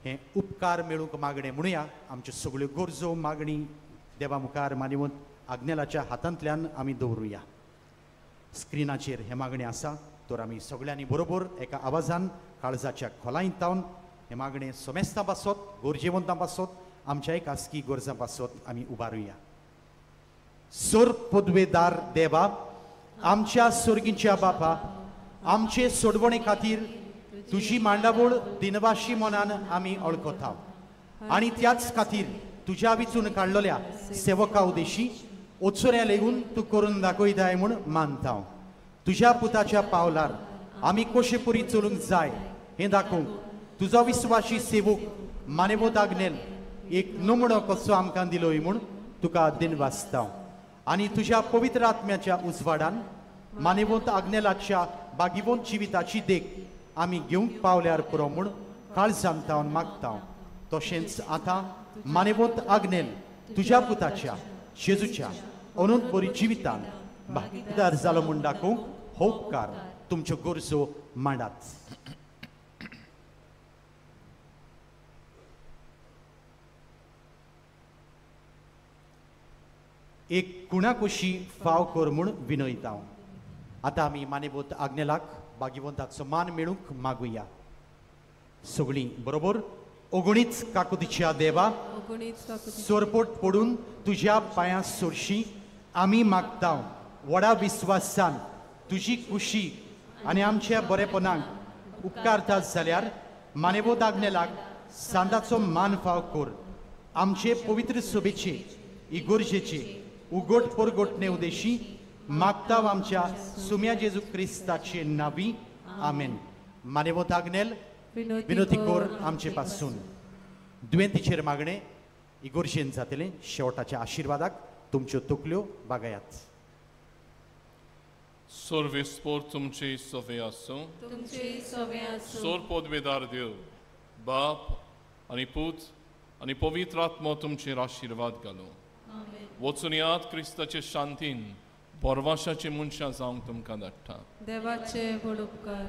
हें उपकार मेळूंक मागणें म्हणुया. आमच्यो सगळ्यो गरजो मागणी देवा मुखार मानेवत आग्नेलाच्या हातांतल्यान आमी दवरुया. स्क्रिनाचेर हें मागणें आसा तर आमी सगळ्यांनी बरोबर एका आवाजान काळजाच्या खोलायेंत तावन हें मागणें सोमेस्तां पासत, गरजेवंतां पासत, आमच्या खासगी गरजां पासत आमी उबारुया. सोर पदवेदार देवा, आमच्या सोर्गीच्या बापा, आमचे सोडवणे खातीर तुजी मांडावळ दिनवाशी मनान आमी वळखता आनी त्याच खातीर तुज्या विचून काडलेल्या सेवका उदेशी ओचोऱ्या लेगून तूं करून दाखयताय म्हूण मानता. तुज्या पुताच्या पावलार आमी कशेपुरी चलूंक जाय हें दाखोवंक तुजो विस्वाशी सेवक मानेवत आग्नेल एक नमुणो कसो आमकां दिलोय म्हूण तुका दिनवासता. आनी तुज्या पवित्र आत्म्याच्या उजवाडान मानेवंत आग्नेलाच्या बागिवंत जिविताची देख आमी घेवंक पावल्यार पुरो म्हूण काळजान तावन मागता. तशेंच आतां मानेवंत आग्नेल तुज्या पुताच्या जेजूच्या अनंत बरी जिवितान भागीदार जालो म्हूण दाखोवंक हो उपकार तुमच्यो गरजो मांडात. एक कुणाकुशी फाव कर म्हूण विनयता. आतां आमी मानेवंत आग्नेलाक बागिवंताचो मान मेळूंक मागुया. सगळीं बरोबर. ओगुणीच काकुतीच्या देवा, सोरपोट पडून तुज्या पांयां सोरशी आमी मागता. व्हडा विस्वासान तुजी खुशी आनी आमच्या बरेपणाक उपकारता जाल्यार मानेवंत आग्नेलाक सांदाचो मान फाव कर. आमचे पवित्र सोबेचे इगोर्जेचे उगोट परगोटणे उदेशी मागता आमच्या सुम्या जेजू क्रिस्ताचे नावी. आमेन. मानेवंत आग्नेल विनोती कर आमचे पासून. दुयेंतीचेर मागणें इगोर्जेन जातलें. शेवटाच्या आशिर्वादाक तुमच्यो तकल्यो बागायात. सोर्विस्पोर तुमचे सवे आसूं. सोर पदवेदार देव बाप आनी पूत आनी पवित्र आत्मो तुमचेर आशिर्वाद घालूं. वचून याद क्रिस्ताचे शांतीन बरवाशाचे मनशां जावंक तुमकां धाडटा. देवाचे व्हड उपकार.